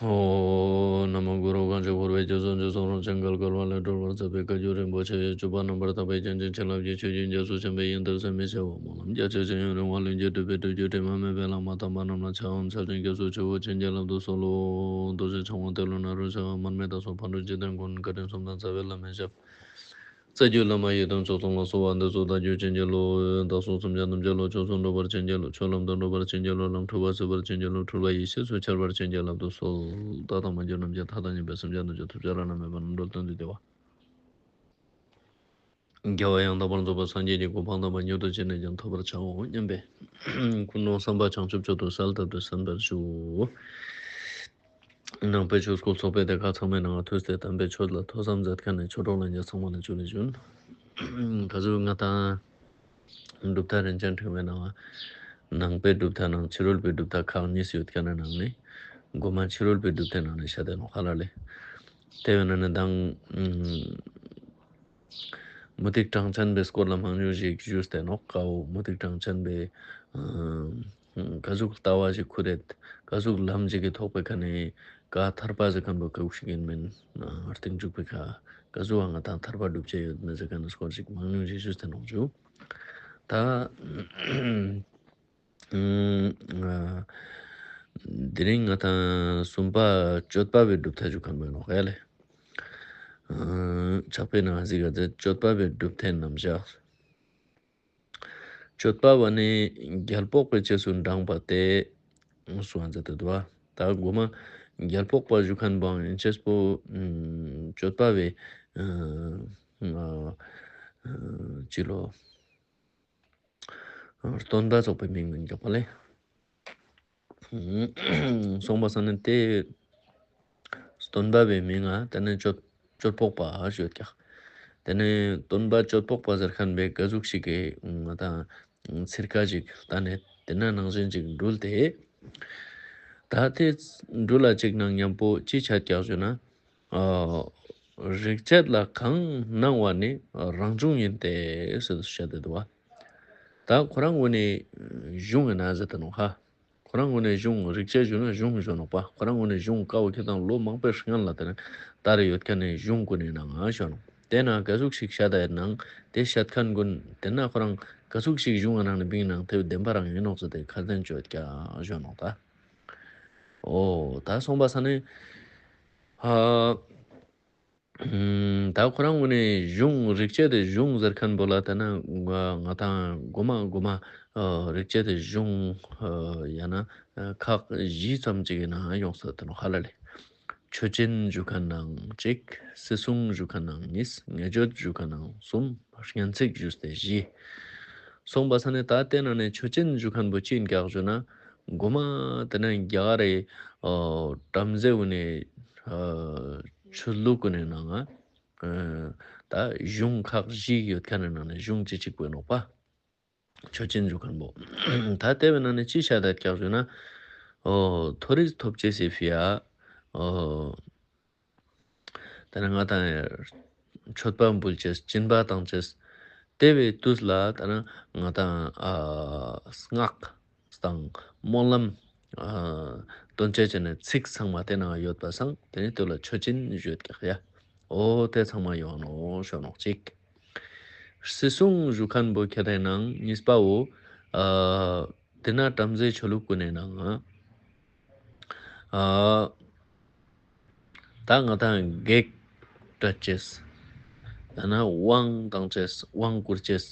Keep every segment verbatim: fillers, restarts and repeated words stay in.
ཨོ། ན་མོ་གུ་རུ། གང་ཞིག་འཁོར་བའི་རྒྱ་མཚོ་འཇིགས་སུ་རུང་ཞིང་བརྒལ་དཀའ་བ་ལས་སྒྲོལ་བར་མཛད་པའི་བཀའ་བརྒྱུད་རིན་པོ་ཆེ་ཡི་སྤྱོད་པ་རྣམ་པར་དག་པའི་རྒྱན་ཅན་བྱིན་རླབས་ཀྱི་ཆུ་རྒྱུན་རྒྱ་མཚོ་ཆེན་པོའི་ཡོན་ཏན་ཟད་མི་ཤེས་པ་སྨོན་ལམ་རྒྱ་ཆེ་ཞིང་ཡུན་རིང་བ་ལྷུན་གྱིས་གྲུབ་པའི་སྒྲུབ་བརྒྱུད་དྲི་མ་མེད་པའི་བླ་མ་དམ་པ་རྣམས་ལ་ཕྱག་འཚལ་ཞིང་སྐྱབས་སུ་མཆིའོ། བྱིན་གྱིས་བརླབ་ཏུ་གསོལ་ལོ། རྡོ་རྗེ་འཆང་དབང་ཏེ་ལོ་ནཱ་རོ་ཞབས་དབང་མར་མི་དྭགས་གསུམ་ཕག་གྲུ་འཇིག་རྟེན་མགོན་བཀའ་དྲིན་གསུམ་ལྡན་རྩ་བའི་བླ་མའི་ཞབས། རྩ་བརྒྱུད་བླ་མ་ཡི་དམ་མཆོག་གསུམ་ལ་གསོལ་བ་འདེབས་སོ། བདག་རྒྱུད་བྱིན་གྱིས་རློབས། བདག་སོགས་སེམས་ཅན་ཐམས་ཅད་བློ་ཆོས་སུ་འགྲོ་བར་བྱིན་གྱིས་རློབས། ཆོས་ལམ་དུ་འགྲོ་བར་བྱིན་གྱིས་རློབས། ལམ་འཁྲུལ་བ་སེལ་བར་བྱིན་གྱིས་རློབས། འཁྲུལ་པ་ཡེ་ཤེས་སུ་འཆར་བར་བྱིན་གྱིས་བརླབ་ཏུ་གསོལ། བདག་དང་མ་གྱུར་ནམ་མཁའི་མཐའ་དང་མཉམ་པའི་སེམས་ཅན་ཐམས་ཅད་ཐོབ་བྱ་བླ་ན་མེད་པ་རྣམ་གྲོལ་དོན་དུ་བདེ་བ། རྒྱལ་བ་ཡང་དག་པར་རྫོགས་པའི་སངས་རྒྱས་ཀྱི་གོ་འཕང་དམ་པ་མྱུར་དུ་ཅི་ནས་ཀྱང་ཐོབ་པར་བྱའོ་སྙམ་པའི་ཀུན་སློང་བསམ་པ་བྱང་ཆུབ་མཆོག་ཏུ་གསལ་བཏབ་སྟེ་གསན་པར་ཞུ། ནང་པའི་ཆོས་སྐུལ་ཚོགས་པའི་སྡེ་ཁག་ཚང་མའི་ནང་ང་ཐུགས་ཏེ་དམ་པའི་ཆོས་ལ་ཐོས་བསམ་མཛད་མཁན་ནི་ཆོས་གྲོགས་ལྷན་རྒྱས་ཚང་མ་ལ་ཇུ་ལེ་ཞུ། ག་ཟུག་ང་དང་གྲུབ་མཐའ་རིན་ཆེན་ཕྲེང་བའི་ནང་ང་ནང་པའི་གྲུབ་མཐའ་ནང་ཕྱི་རོལ་པའི་གྲུབ་མཐའ་ཁག་གཉིས་ཡོད་མཁན་ནི་ནང་ནས་མགོ་མ་ཕྱི་རོལ་པའི་གྲུབ་མཐའི་ནང་ནས་བཤད་དེ་ནོག་ཧ་ལ་ལེ། དེ་བས་ན་ནི་མདང་མུ་སྟེགས་གྲངས་ཅན་པའི་སྐོར་ལ་མང་ཉུང་ཞིག་ཞུས་ཏེ་ནོག། ཀ་བོ་མུ་སྟེགས་གྲངས་ཅན་པའི་ཨ་ག་ཟུག་ལྟ་བ་ཞིག་ཁུར་རེད། ག་ཟུག་ལམ་ཞིག་གི་ཐོག་པའི་ཁ་ནས་ག་ཐར་པ་ཟེར་མཁན་པོ་ག་ཟུག་ཞིག་ཡིན་མིན། ཨ་རྟིང་འཇུག་པའི་ཁ་ག་ཟུག་ང་དང་ཐར་པ་སྒྲུབ་བྱེད་ཡོད་མེད་ཟེར་མཁན་སྐོར་ཞིག་མང་ཉུང་ཞིག་ཞུས་ཏེ་ནོག་ཞུ། ད་ཨ་དེ་རིང་ང་དང་གསུམ་པ་སྤྱོད་པ་པའི་གྲུབ་མཐའ་ཞུ་མཁན་པོ་ཡིན་ནོག་ཡ་ལེ། ཨ་ཕྱག་དཔེའི་ནང་གཟིགས་ག་ཚེ་སྤྱོད་པ་པའི་གྲུབ་མཐའི་རྣམ་གཞག། སྤྱོད་པ་པོ་ནི་རྒྱལ་དཔོག་པའི་རྗེས་སུ་འབྲངས་པ་སྟེ། གསུངས་པ་མཛད་དེ་འདུག་པ། ད་གོ་མ་རྒྱལ་དཔོག་པ་ཞུ་མཁན་པོའང་ཡན་ཆད་པོ་ཨ་སྤྱོད་པ་པོའི་ཨ་ཨ་ཅི་ལོ། སྟོན་པ་ཙོགས་པའི་མིང་ལ་འཇོག་པ་ལེ། སོང་པ་སང་ནི་དེ་སྟོན་པ་པའི་མིང་ང་དེ་ནི་སྤྱོད་སྤྱོད་དཔོག་པ་ཞུ་ཡོད་ཀྱག། དེ་ནི་སྟོན་པ་སྤྱོད་དཔོག་པ་ཟེར་མཁན་པའི་ག་ཟུག་ཞིག་གི་ང་དང་ཚིར་ཁ་ཅིག་བསྟན་ནས་དེ་ན་ནང་བཞིན་ཅིག་འགྲུལ་ཏེ། ད་དེ་འགྲུལ་ལ་ཅིག་ནང་མཉམ་པོ་ཅི་ཆ་ཀྱག་ཞུ་ན། ཨ་རིག་བྱེད་ལ་གང་སྣང་བ་ནི་རང་བྱུང་ཡིན་ཏེ་ཟེར་བཤད་དེ་འདུག་པ། ད་ཁོ་རང་ངོས་ནས་གཞུང་ཡིན་ན་ཟེར་ཏེ་ནོག་ཧ། ཁོ་རང་ངོས་ནས་གཞུང་རིག་བྱེད་ཞུ་ན་གཞུང་ཞུ་ནོག་པ། ཁོ་རང་ངོས་ནས་གཞུང་ཀ་བོ་ཁྱེད་དང་ལོ་མང་པོའི་སྔན་ལ་དེ་ནས་དར་ཡོད་མཁན་ནི་གཞུང་ཀུན་ནི་ནང་ང་ཞུ་ནོག། དེ་ན་ག་ཟུག་ཞིག་བཤད་ད་ཡོད་ནང་དེ་བཤད་མཁན་ཀུན་དེ་ན་ཁོ་རང་ག་ཟུག་ཞིག་གཞུང་ང་ནང་ནས་བིང་ནང་དེ་བདེན་པ་རང་ཡིན་ནོག་ཟེར་ཏེ་ཁ་ཏོན་ཅོ་ཡོད་ཀྱག་ཞུ་ནོག་ད། ཨོ་ད་སོང་པ་ས་ནི་ཨ། ཨམ། ད་ཁོ་རང་ངོས་ནས་གཞུང་རིག་བྱེད་དེ་གཞུང་ཟེར་མཁན་པོ་ལ་ད་ན་ང་ང་དང་གོ་མ་གོ་མ་ཨ་རིག་བྱེད་དེ་གཞུང་ཨ་ཡང་ན་ཨ་ཁག་བཞི་ཙམ་ཅིག་གི་ནང་ཡོང་ས་དེ་ནོག་ཧ་ལ་ལེ། ཆོས་ཅན་ཞུ་མཁན་ནང་གཅིག། སྲིད་གསུང་ཞུ་མཁན་ནང་གཉིས། ངེས་བརྗོད་ཞུ་མཁན་ནང་གསུམ། སྙན་ཚིག་ཞུས་ཏེ་བཞི། སོང་པ་ས་ནི་ད་དེ་ནང་ནས་ཆོས་ཅན་ཞུ་མཁན་པོ་ཅི་ཡིན་ཀྱག་ཞུ་ན། གོ་མ་དེ་ནས་རྒྱ་གར་རི་ཨ་བྲམ་ཟེ་ཀུན་ནི་ཨ་ཆོས་ལུགས་ཀུན་ནི་ནང་ང་ཨ་ད་གཞུང་ཁག་བཞི་ཡོད་མཁན་ནི་ནང་ནས་གཞུང་གཅིག་གཅིག་པོ་ཡིན་ནོག་པ། ཆོས་ཅན་ཞུ་མཁན་པོ། ད་དེ་བས་ནང་ནས་ཅི་བཤད་ད་ཀྱག་ཞུ་ན། ཨོ་མཐོ་རིས་ཐོབ་ཅེས་སི་ཕི་ཡ། ཨོ་ད་ནི་ང་དང་མཆོད་པ་འབུལ་ཅེས་སྦྱིན་པ་བཏང་ཅེས། དེ་བའི་དུས་ལ་ད་ནི་ང་དང་ཨ་སྔགས་དང་སྨོན་ལམ་ཨ་འདོན་ཅེས་ཅན་ནི་ཚིག་ཚང་མ་དེ་ནང་ཡོད་པ་སང་དེ་ནི་དེ་ལ་ཆོས་ཅན་ཞུ་ཡོད་ཀྱག་ཡ། ཨོ་དེ་ཚང་མ་ཡོང་ནོག་ཞུ་ནོག་གཅིག། སྲིད་གསུང་ཞུ་མཁན་པོ་ཁྱེད་དེ་ནང་གཉིས་པའོ། ཨ་དེ་ན་བྲམ་ཟེ་ཆོས་ལུགས་ཀུན་ནི་ནང་ང་ཨ་ད་ང་དང་བགེགས་བསྐྲད་ཅེས། ད་ན་དབང་བཏང་ཅེས་དབང་བསྐུར་ཅེས།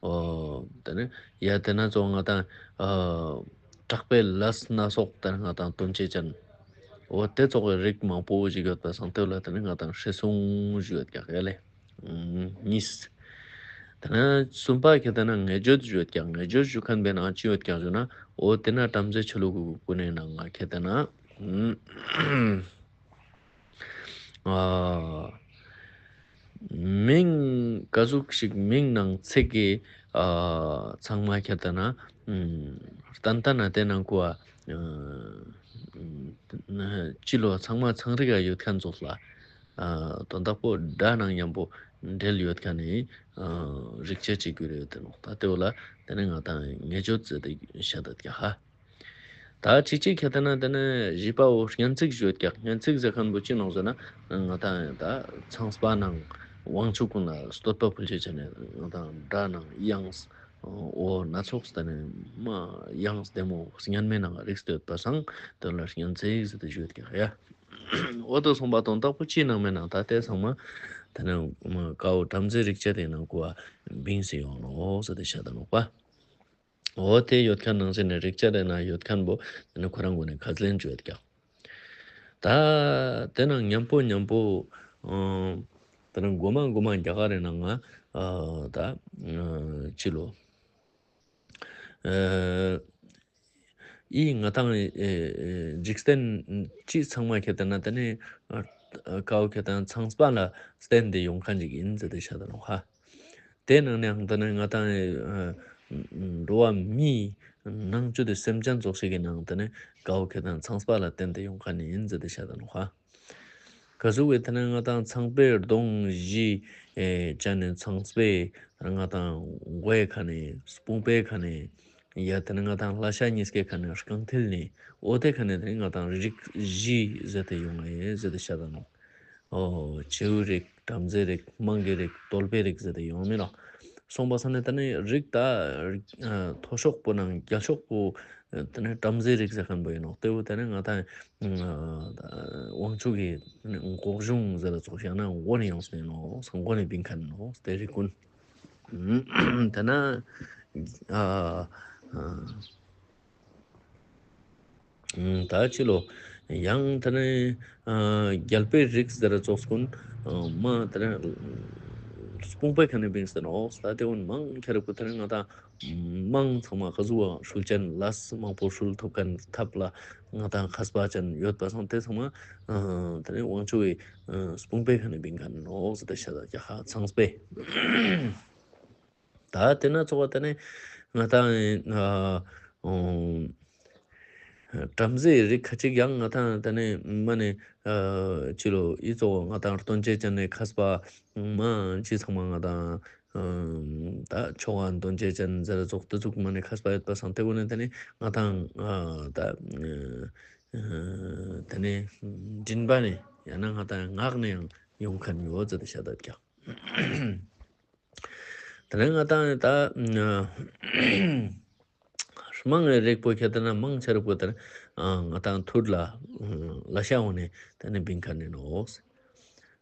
ཨོ་ད་ནི་ཡ་དེ་ན་ཚོ་ང་དང་ཨ་དྲག་པོའི་ལས་སྣ་ཚོགས་ད་ནི་ང་དང་འདོན་ཅེས་ཅན། ཨོ་དེ་ཚོགས་ཀྱི་རིགས་མང་པོ་ཞིག་ཡོད་པ་སང་དེ་ལ་ད་ནི་ང་དང་སྲིད་གསུང་ཞུ་ཡོད་ཀྱག་ཡ་ལེ། གཉིས། ད་ན་གསུམ་པ་ཁྱེད་ད་ན་ངེས་བརྗོད་ཞུ་ཡོད་ཀྱག། ངེས་བརྗོད་ཞུ་མཁན་པའི་ནང་ཅི་ཡོད་ཀྱག་ཞུ་ན། ཨོ་དེ་ན་བྲམ་ཟེ་ཆོས་ལུགས་ཀུན་ནི་ནང་ང་ཁྱེད་ད་ན་ཨ་མིང་ག་ཟུག་ཞིག་མིང་ནང་ཚིག་གི་ཨ་ཚང་མ་ཁྱེད་ད་ན་ཏན་ཏན་ན་དེ་ནང་ཀུ་ཨ་ཅི་ལོ་ཚང་མ་ཚང་རིག་ག་ཡོད་མཁན་ཚོགས་ལ། ཨ་དོན་དག་པོ་སྒྲ་ནང་མཉམ་པོ་འབྲེལ་ཡོད་མཁན་ནི་ཨ་རིག་བྱེད་ཅིག་གྱུར་ཡོད་དེ་ནོག། ད་དེ་བོ་ལ་དེ་ནི་ང་དང་ངེས་བརྗོད་ཟེར་ཏེ་བཤད་ད་ཀྱག་ཧ། ད་ཅིག་ཅིག་ཁྱེར་ཏེ་ན་ཏེ་ནེ་བཞི་པ་བོ་སྙན་ཚིག་ཞུ་ཡོད་ཀྱག། སྙན་ཚིག་ཟེར་ཁན་བོ་ཅི་ནོག་ཟེར་ན་ང་དང་ད་ཚངས་པ་ནང་དབང་ཕྱུག་གུན་ལ་བསྟོད་པ་ཕུལ་ཅེས་ཅན་ནི་ང་དང་སྒྲ་ནང་དབྱངས་འོ་སྣ་ཚོགས་ཏེ་ནེ་མ་དབྱངས་བདེ་མོ་སྙན་མའི་ནང་རིགས་ཏེ་ཡོད་པ་སང་ཏེ་ལ་སྙན་ཚིག་ཟེར་ཏེ་ཞུ་ཡོད་ཀྱག་ཡ། འོ་ཏེ་སོང་པ་དོན་དག་པོ་ཅི་ནང་མེད་ན་ད་ཏེ་ཚང་མ་ཏེ་ནེ་ཀ་བོ་བྲམ་ཟེ་རིགས་བརྒྱད་དེ་ནང་ཀོ་བ་བིངས་ཏེ་ཡོང་ནོག་ཟེར་ཏེ་ཤད་ད་ནོག་པ། འོ་ཏེ་ཡོད་ཁན་ནང་ཟེར་ནེ་རིགས་བརྒྱད་དེ་ནང་ཡོད་ཁན་བོ་ཏེ་ནེ་ཁོ་རང་གུན་ནི་ཁས་ལེན་ཅོ་ཡོད་ཀྱག། ད་ཏེ་ནང་ཉམ་པོ་ཉམ་པོ་ཨ་ཏེ་ནང་གོ་མ་གོ་མ་རྒྱ་གར་རི་ནང་ང་ཨ་ད་ཨ་ཅི་ལོ། ཨ་ཨི་ང་དང་ཨེ་ཨེ་འཇིག་རྟེན་ཅི་ཚང་མ་ཁྱེར་ཏེ་ན་ཏེ་ནེ་ཨ་ཀ་བོ་ཁྱེར་ཏེ་ན་ཚངས་པ་ལ་བརྟེན་ཏེ་ཡོང་ཁན་ཅིག་ཨིན་ཟེར་ཏེ་ཤད་ད་ནོག་ཧ། ཏེ་ནང་ནེ་ཡང་ཏེ་ནེ་ང་དང་ཨ་འགྲོ་བ་མི་ནང་བཅུད་དེ་སེམས་ཅན་ཙོགས་ཤིག་གི་ནང་ཏེ་ནེ་ཀ་བོ་ཁྱེར་ཏེ་ན་ཚངས་པ་ལ་བརྟེན་ཏེ་ཡོང་ཁན་ཨིན་ཟེར་ཏེ་ཤད་ད་ནོག་ཧ། ཀ་ཟུག་གི་ཏེ་ནེ་ང་དང་ཚངས་པའི་གདོང་བཞི་ཨེ་ཅན་ནི་ཚངས་པའི་ང་དང་མགོའི་ཁ་ནེ་དཔུང་པའི་ཁ་ནེ་ཡ་ཏེ་ནེ་ང་དང་ལ་ཤ་གཉིས་ཀའི་ཁ་ནེ་རྐང་མཐིལ་ནེ་འོ་ཏེ་ཁ་ནེ་ཏེ་ནེ་ང་དང་རིགས་བཞི་ཟེར་ཏེ་ཡོང་ང་ཨིན་ཟེར་ཏེ་ཤད་ད་ནོག། འོ་བྱིའུ་རིགས་བྲམ་ཟེ་རིགས་དམངས་ཀྱི་རིགས་གདོལ་པའི་རིགས་ཟེར་ཏེ་ཡོང་མི་ནོག། སོང་པ་སང་ནེ་ཏེ་ནེ་རིགས་ད་ཨ་མཐོ་ཤོས་པོ་ནང་རྒྱལ་ཤོས་པོ་ཏེ་ནེ་བྲམ་ཟེ་རིགས་ཟེར་ཁན་བོ་ཨིན་ནོག། ཏེ་བོ་ཏེ་ནེ་ང་དང་ཨ་དབང་ཕྱུག་གི་ཏེ་ནེ་འོག་གཞུང་ཟེར་ར་ཙོགས་ཤིག་ཡང་ན་མགོ་ནེ་ཡོངས་ཏེ་ཨིན་ནོག། མགོ་ནེ་བིང་ཁན་ཨིན་ནོག་ཏེ་རིགས་གུན། ཏེ་ནེ་ཨ་ཨ་ད་ཅི་ལོ། ཡང་ཏེ་ནེ་ཨ་རྒྱལ་པོའི་རིགས་ཟེར་ར་ཙོགས་གུན་ཨ་མ་ཏེ་ནེ་དཔུང་པའི་ཁ་ནེ་བིངས་ཏེ་ཨིན་ནོག། ད་ཏེ་གུན་མང་ཆེ་རིགས་པོ་ཏེ་ནེ་ང་དང་མང་ཚང་མ་ཀ་ཟུག་པ་ཧྲུལ་ཅན་ལས་མང་པོ་ཧྲུལ་ཐུབ་ཁན་ཐབས་ལ་ང་དང་མཁས་པ་ཅན་ཡོད་པ་སང་ཏེ་ཚང་མ་ཨ་ཏེ་ནེ་དབང་ཕྱུག་གི་ཨ་དཔུང་པའི་ཁ་ནེ་བིང་ཁན་ཨིན་ནོག་ཟེར་ཏེ་ཤད་ད་ཀྱག་ཧ། ཚངས་པའི། ད་ཏེ་ན་ཙོགས་པ་ཏེ་ནེ་ང་དང་ཨ་ཨོ་བྲམ་ཟེའི་རིགས་ཁ་ཅིག་ཡང་ང་དང་ཏེ་ནེ་མ་ནེ་ཨ་ཅི་ལོ་ཨི་ཙོགས་ང་དང་སྟོན་ཅེས་ཅན་ནི་མཁས་པ་མ་ཅི་ཚང་མ་ང་དང་ཨ་ད་ཆོ་ག་སྟོན་ཅེས་ཅན་ཟེར་ར་ཙོགས་ཏེ་ཟུག་མ་ནེ་མཁས་པ་ཡོད་པ་སང་ཏེ་གུན་ནེ་ཏེ་ནེ་ང་དང་ཨ་ད་ཨ་ཏེ་ནེ་མགྲིན་པ་ནེ་ཡང་ན་ང་དང་ངག་ནེ་ཡང་ཡོང་ཁན་ཡོད་ཟེར་ཏེ་ཤད་ད་ཀྱག། ཏེ་ནེ་ང་དང་ད་མང་ངེ་རིགས་པོ་ཁྱེར་ཏེ་ན་མང་ཆེ་རིགས་པོ་ཏེ་ནེ་ང་དང་ཐུར་ལ་ལ་ཤ་འོ་ནེ་ཏེ་ནེ་བིང་ཁན་ཨིན་ནོག།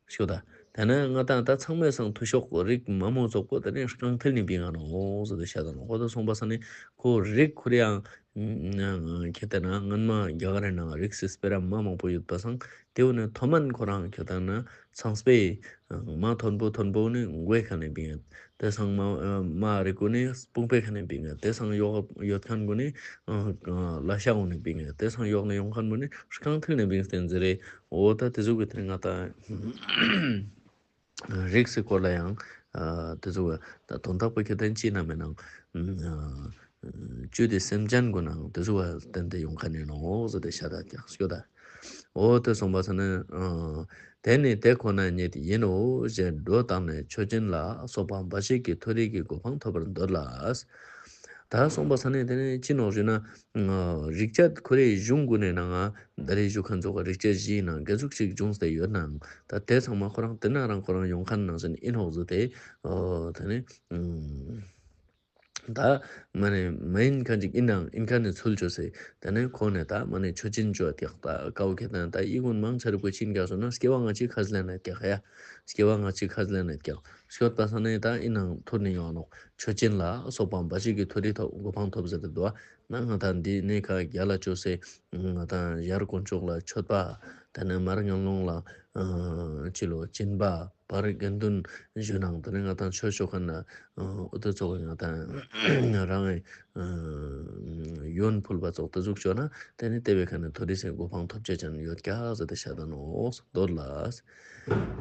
ཤོད་ད། ཏེ་ནེ་ང་དང་ད་ཚང་མའི་སང་མཐོ་ཤོས་རིགས་མ་མོ་ཙོགས་པོ་ཏེ་ནེ་རྐང་མཐིལ་ནེ་བིང་ང་ནོག་ཟེར་ཏེ་ཤད་ད་ནོག། འོ་ཏེ་སོང་པ་སང་ནེ་ཁོ་རིགས་ཁོ་རེ་ཡང་ཁྱེར་ཏེ་ན་སྔན་མ་རྒྱ་གར་རི་ནང་རིགས་སི་སྤེ་ར་མ་མང་པོ་ཡོད་པ་སང་ཏེ་བོ་ནེ་མཐོ་དམན་ཁོ་རང་ཁྱེར་ཏེ་ན་ཚངས་པའི་མ་མཐོན་པོ་མཐོན་པོ་ནེ་མགོའི་ཁ་ནེ་བིང་ཡོད། ཏེ་སང་མ་མ་རིགས་གུན་ནི་དཔུང་པའི་ཁ་ནེ་བིང་ཡོད། ཏེ་སང་ཡོག་ཡོད་ཁན་གུན་ནི་ལ་ཤ་གུན་ནེ་བིང་ཡོད། ཏེ་སང་ཡོག་ནེ་ཡོང་ཁན་གུན་ནི་རྐང་མཐིལ་ནེ་བིངས་ཏེ་ཟེར་རེ། འོ་ད་ཏེ་ཟུག་གི་ཏེ་ནེ་ང་དང་རིགས་སི་སྐོར་ལ་ཡང་ཨ་ཏེ་ཟུག་གི་ད་དོན་དག་པོ་ཁྱེར་ཏེ་ན་ཅི་ན་མེད་ནང་ཨ་བཅུད་དེ་སེམས་ཅན་གུན་ནང་ཏེ་ཟུག་གི་བརྟེན་ཏེ་ཡོང་ཁན་ཨིན་ནོག་ཟེར་ཏེ་ཤད་ད་ཀྱག་ཤོད་ད། འོ་ཏེ་སོང་པ་སང་ནེ་ཨ་དེ་ནི་དེ་ཁོ་ན་ཉིད་ཡིན་ནོ་ཞེས་སྒྲོ་བཏགས་ནས་མཆོད་སྦྱིན་ལ་སོགས་པ་འབའ་ཞིག་གི་མཐོ་རིས་ཀྱི་གོ་འཕང་ཐོབ་པར་འདོད་ལ། ད་སོང་པ་སང་ནེ་ཏེ་ནེ་ཅི་ནོག་ཞུ་ན་རིགས་བརྒྱད་ཁོ་རེ་གཞུང་གུན་ནི་ནང་ང་ད་རེས་ཞུ་ཁན་ཙོགས་རིགས་བརྒྱད་བཞིའི་ནང་ག་ཟུག་ཅིག་བྱུང་སྟེ་ཡོད་ནའང་ད་ཏེ་ཚང་མ་ཁོ་རང་ཏེ་ན་རང་ཁོ་རང་ཡོང་ཁན་ནང་ཟིན་ཨིན་ནོག་ཟེར་ཏེ་ཨོ་ཏེ་ནེ་ད་མ་ནེ་མ་ཡིན་ཁན་ཅིག་ཨིན་ནའང་ཨིན་ཁན་ནི་ཚུལ་ཅོས་ཏེ་ཏེ་ནེ་ཁོ་ནེ་ད་མ་ནེ་མཆོད་སྦྱིན་ཅོ་ཀྱག། ད་ཀ་བོ་ཁྱེར་ཏེ་ན་ད་ཨི་གུན་མང་ཆེ་རིགས་པོ་ཅི་ཨིན་ཀྱག་ཟེར་ན་སྐྱེ་བ་སྔ་ཕྱི་ཁས་ལེན་ནེ་ཀྱག་ཡ། སྐྱེ་བ་སྔ་ཕྱི་ཁས་ལེན་ནེ་ཀྱག། ཤོད་པ་སང་ནེ་ད་ཨིན་ནའང་ཐུར་ནེ་ཡོང་ནོག། མཆོད་སྦྱིན་ལ་སོགས་པ་འབའ་ཞིག་གི་མཐོ་རིས་ཐོབ་གོ་འཕང་ཐོབ་ཟེར་ཏེ་འདུག་པ། ན་ང་དང་འདི་ནེ་ཁ་རྒྱལ་ལ་ཅོས་ཏེ་ང་དང་ཡར་དཀོན་མཆོག་ལ་མཆོད་པ། ཏེ་ནེ་མར་ངན་སློང་ལ་ཨ་ཅི་ལོ་སྦྱིན་པ། བར་དགེ་འདུན་ཞུ་ནང་ཏེ་ནེ་ང་དང་ཆོས་ཅོ་ཁན་ལ་ཨ་འོ་ཏེ་ཙོགས་ང་དང་རང་ཨ་ཡོན་ཕུལ་བ་ཙོགས་ཏེ་ཟུག་ཅོས་ན་ཏེ་ནེ་ཏེ་བོའི་ཁ་ནེ་མཐོ་རིས་སི་གོ་འཕང་ཐོབ་ཅེས་ཅན་ཡོད་ཀྱག་ཟེར་ཏེ་ཤད་ད་ནོག། འདོད་ལ།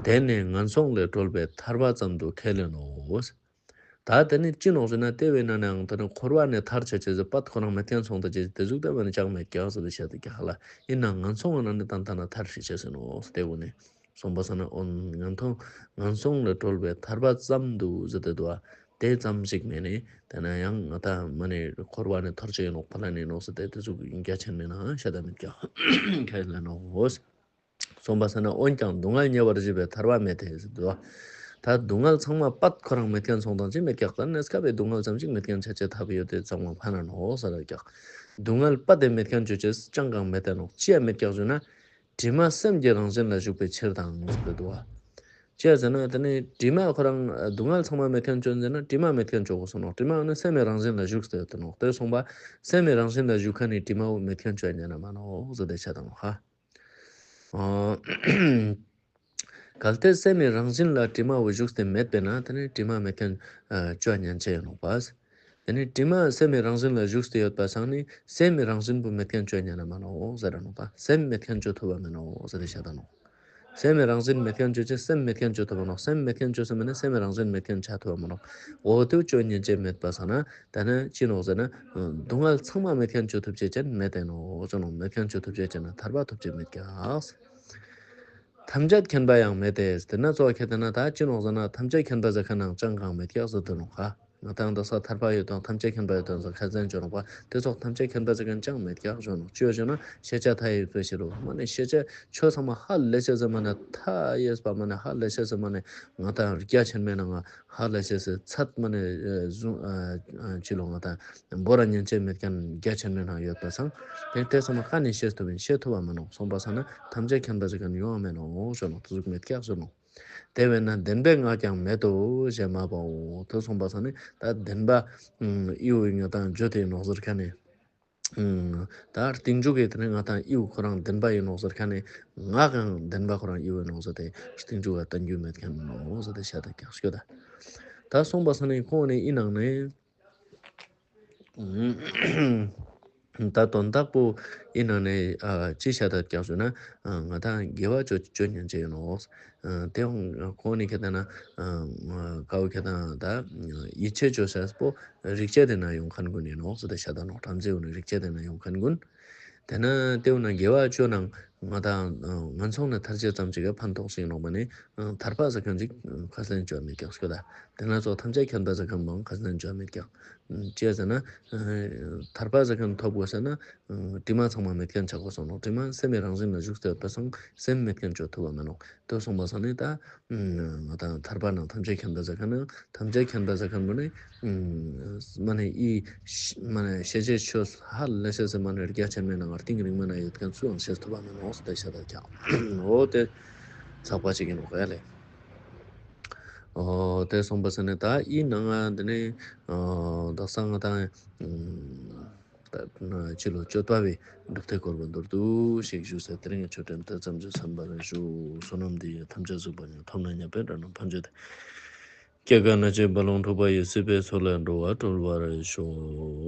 དེ་ནི་ངན་སོང་ལས་གྲོལ་བའི་ཐར་པ་ཙམ་དུ་ཁས་ལེན་ནོ། ད་ཏེ་ནི་ཅི་ནོག་ཟེར་ན་ཏེ་བོའི་ནང་ནའང་ཏེ་ནི་འཁོར་བ་ནེ་ཐར་ཅེས་ཅེས་ཟེར་པད་ཁོ་རང་མེད་ཁན་སོང་ད་ཅེས་ཏེ་ཟུག་ཏེ་བོའི་ནང་ནེ་ཅང་མེད་ཀྱག་ཟེར་ཏེ་ཤད་ད་ཀྱག་ཧ་ལ། ཨིན་ནའང་ངན་སོང་ང་ནང་ནེ་ཏན་ཏན་ན་ཐར་ཤེས་ཅེས་ཟེར་ནོག་ཏེ་བོ་ནི། སོང་པ་སང་ན་འོ་ངན་སོང་ངན་སོང་ལས་གྲོལ་བའི་ཐར་པ་ཙམ་དུ་ཟེར་ཏེ་འདུག་པ། དེ་ཙམ་ཞིག་མེད་ནས་དེ་ན་ཡང་ང་ད་མ་ནེ་འཁོར་བ་ནས་ཐར་ཅེས་ཡིན་ནོག་ཕ་ལ་ནས་ནོག་ཟེར་ཏེ་དེ་ཟུག་རྒྱ་ཆེན་མེད་ན་ཤ་ད་མེད་ཀྱག་ཁས་ལེན་ནོག་འོ། གསུངས་པ་ས་ན་འོན་ཀྱང་སྡུག་བསྔལ་ཉེ་བར་ཞི་བའི་ཐར་པ་མེད་དེ་ཟེར་དུ་བ། ད་སྡུག་བསྔལ་ཚང་མ་པད་ཁོ་རང་མེད་མཁན་སོང་དང་ཅི་མེད་ཀྱག་ད་གནས་སྐབས་པའི་སྡུག་བསྔལ་ཙམ་ཞིག་མེད་མཁན་ཆ་ཅེས་ཐབས་ཡོད་དེ་ཚང་མ་ཕན་ན་ནོག་ཟེར་ར་ཀྱག་སྡུག་བསྔལ་པད་དེ་མེད་མཁན་ཅོ་ཅེས་ཅང་གང་མེད་དེ་ནོག་ཅི་ཡ་མེད་ཀྱག་ཞུ་ན། དྲི་མ་སེམས་ཀྱི་རང་བཞིན་ལ་ཞུགས་པའི་ཕྱིར་དང་ཟེར་དུ་བ། ཅི་ཡ་ཟེར་ན་དེ་ནི་དྲི་མ་ཁོ་རང་སྡུག་བསྔལ་ཚང་མ་མེད་མཁན་ཅོ་ཟེར་ན་དྲི་མ་མེད་མཁན་ཅོ་དགོས་སོ་ནོག་དྲི་མ་ནི་སེམས་མའི་རང་བཞིན་ལ་ཞུགས་ཏེ་ཡོད་དེ་ནོག་དེ་སོང་པ་སེམས་མའི་རང་བཞིན་ལ་ཞུགས་མཁན་ནི་དྲི་མ་བོ་མེད་མཁན་ཅོ་ཉན་ན་མ་ནོག་ཟེར་ཏེ་ཆ་དང་ཧ། ཨོ། གལ་ཏེ་སེམས་མའི་རང་བཞིན་ལ་དྲི་མ་བོ་ཞུགས་ཏེ་མེད་པས་ན་དེ་ནི་དྲི་མ་མེད་མཁན་ཨ་ཅོ་ཉན་ཅེས་ཡིན་ནོག་པ། དེ་ནི་དྲི་མ་སེམས་མའི་རང་བཞིན་ལ་ཞུགས་ཏེ་ཡོད་པ་སང་ནི་སེམས་མའི་རང་བཞིན་པོ་མེད་མཁན་ཅོ་ཉན་ན་མ་ནོག་ཟེར་ར་ནོག་པ། སེམས་མེད་མཁན་ཅོ་ཐུབ་པ་མེད་ནོག་ཟེར་ཏེ་བཤད་ད་ནོག་སེམས་མའི་རང་བཞིན་མེད་མཁན་ཅོ་ཅེས་སེམས་མེད་མཁན་ཅོ་ཐུབ་པ་ནོག་སེམས་མེད་མཁན་ཅོ་ས་མེད་ན་སེམས་མའི་རང་བཞིན་མེད་མཁན་ཆ་ཐུབ་པ་མ་ནོག་འོ་དེ་ཅོ་ཉན་ཅེས་མེད་པ་སང་ན་ད་ནི་ཅི་ནོག་ཟེར་ན་སྡུག་བསྔལ་ཚང་མ་མེད་མཁན་ཅོ་ཐུབ་ཅེས་ཅན་མེད་དེ་ནོག་ཅོ་ནོག་མེད་མཁན་ཅོ་ཐུབ་ཅེས་ཅན་ན་ཐར་པ་ཐོབ་ཅེས་མེད་ཀྱག་ཐམས་ཅད་མཁྱེན་པ་ཡང་མེད་དེ། དེ་ན་ཚོགས་ཁྱེད་དེ་ན་ད་ཅི་ནོག་ཟེར་ན་ཐམས་ཅད་མཁྱེན་པ་ཟེར་མཁན་ནང་ཅང་གང་མེད་ཀྱག་ཟེར་དུ་ནོག་ཧ། ང་དང་དག་ས་ཐར་པ་ཡོད་དང་ཐམས་ཅད་མཁྱེན་པ་ཡོད་དང་ཟེར་ཁ་ཚན་ཅོ་ནོག་པ། དེ་ཚོགས་ཐམས་ཅད་མཁྱེན་པ་ཟེར་མཁན་ཅང་མེད་ཀྱག་ཞུ་ནོག་ཅི་ཡོད་ཞུ་ན་ཤེས་བྱ་མཐའ་ཡས་པའི་ཕྱིར་རོ། མ་ནེ་ཤེས་བྱ་ཆོས་ཚང་མ་ཧ་ལས་ཤེས་ཟེར་མ་ནེ་མཐའ་ཡས་པ་མ་ནེ་ཧ་ལས་ཤེས་ཟེར་མ་ནེ་ང་དང་རྒྱ་ཆེན་མེད་ན་ང་ཧ་ལས་ཤེས་ཟེར་ཚད་མ་ནེ་ཨ་ཟུང་ཨ་ཨ་ཅི་ལོ་ང་དང་བོར་ར་ཉན་ཅེས་མེད་མཁན་རྒྱ་ཆེན་མོའི་ནང་ཡོད་པ་སང་། དེ་དེ་ཚང་མ་ཀ་ནས་ཤེས་ཐུབ་ཡིན་ཤེས་ཐུབ་པ་མ་ནོག་སོང་པ་སང་ན་ཐམས་ཅད་མཁྱེན་པ་ཟེར་མཁན་ཡོང་བ་མེད་ནོག་ཞུ་ནོག་དེ་ཟུག་མེད་ཀྱག་ཞུ་ནོག་དེ་བས་ན་བདེན་པའི་ངག་ཀྱང་མེད་དོ་ཞེས་སྨྲ་བའོ། དེ་སོང་པ་སང་ནི་ད་བདེན་པ་ཨི་བོ་ཡིན་ཡོད་དང་བརྗོད་དེ་ཡིན་ནོག་ཟེར་མཁན་ནི། ད་རྟིང་འཇུག་གི་དེ་ནི་ང་དང་ཨི་བོ་ཁོ་རང་བདེན་པ་ཡིན་ནོག་ཟེར་མཁན་ནི་ངག་ཀྱང་བདེན་པ་ཁོ་རང་ཨི་བོ་ཡིན་ནོག་ཟེར་ཏེ་རྟིང་འཇུག་ག་བསྟན་རྒྱུ་མེད་མཁན་ནོག་ཟེར་ཏེ་བཤད་ད་ཀྱག་ཤོད་ད། ད་སོང་པ་སང་ནི་ཁོང་ནི་ཨི་ནང་ནས། ད་དོན་དག་པོ་ཨི་ནང་ནས་ཨ་ཅི་བཤད་ད་ཀྱག་ཞུ་ན་ཨ་ང་དང་དགེ་བ་ཅོ་ཅོ་ཉན་ཅེས་ཡིན་ནོག་ཨ་དེ་ཡང་ཁོང་ནི་ཁྱེད་ན་ཨ་ཀའོ་ཁྱེད་ན་ད་ཡིད་ཆེས་ཅོ་ཤེས་པོ་རིག་བྱེད་དེ་ན་ཡོང་མཁན་ཀུན་ཡིན་ནོག་ཟེར་ཏེ་བཤད་ད་ནོག་བྲམ་ཟེ་བོ་ནི་རིག་བྱེད་དེ་ན་ཡོང་མཁན་ཀུན། དེ་ན་དེ་བོ་ན་དགེ་བ་ཅོ་ནང་ང་དང་ངན་སོང་ནས་ཐར་ཅེས་ཙམ་ཅིག་ག་ཕན་ཐོགས་ཤིག་ནོག་པ་ནི་ཐར་པ་ཟེར་མཁན་ཅིག་ཁས་ལེན་ཅོ་མེད་ཀྱག་ཤོད་ད། དེ་ན་ཚོགས་ཐམས་ཅད་མཁྱེན་པ་ཟེར་མཁན་པོའང་ཁས་ལེན་ཅོ་མེད་ཀྱག་ཅི་ཟེར་ན། ཐར་པ་ཟེར་མཁན་ཐོབ་དགོས་ཟེར་ན། དྲི་མ་ཚང་མ་མེད་མཁན་ཆ་དགོས་སོང་ནོག་དྲི་མ་སེམས་མའི་རང་བཞིན་ལ་ཞུགས་ཏེ་ཡོད་པ་སང་སེམས་མེད་མཁན་ཅོ་ཐུབ་པ་མེད་ནོག་དེ་སོང་པ་སང་ནི་ད། ང་དང་ཐར་པ་ནང་ཐམས་ཅད་མཁྱེན་པ་ཟེར་མཁན་ནི་ཐམས་ཅད་མཁྱེན་པ་ཟེར་མཁན་པོ་ནི། མ་ནེ་ཨི་མ་ནེ་ཤེས་བྱའི་ཆོས་ཧ་ལས་ཤེས་ཟེར་མ་ནེ་རྒྱ་ཆེན་མོའི་ནང་ང་རྟིང་རིང་མ་ན་ཡོད་མཁན་སུའང་ཤེས་ཐུབ་པ་མེད་ནོག་ཟེར་ཏེ་བཤད་ད་ཀྱག་འོ་དེ་ཚགས་པ་ཅིག་ཡིན་ནོག་ཡ་ལེ། འོ་དེ་སོང་པ་སང་ནི་ད་ཨི་ནང་ང་འདི་ནི་དག་ས་ང་དང་ཕྱི་ལོ་བཅོ་ལྔ་པའི་འབྲུག་སྟེ་སྐོར་བ་མདོར་བསྡུས་ཤིག་ཞུས་ཟེར་དེ་རིང་གི་ཆོས་ཐུན་དེ་ཙམ་ཞིག་ཚང་པ་རེ་ཞུ། བསོད་ནམས་འདི་ཡིས་ཐམས་ཅད་གཟིགས་པ་ཉིད། ཐོབ་ནས་ཉེས་པའི་དགྲ་རྣམས་ཕམ་བྱས་ཏེ། སྐྱེ་རྒ་ན་འཆིའི་རྦ་ཀློང་འཁྲུགས་པ་ཡི། སྲིད་པའི་མཚོ་ལས་འགྲོ་བ་སྒྲོལ་བར་ཤོག།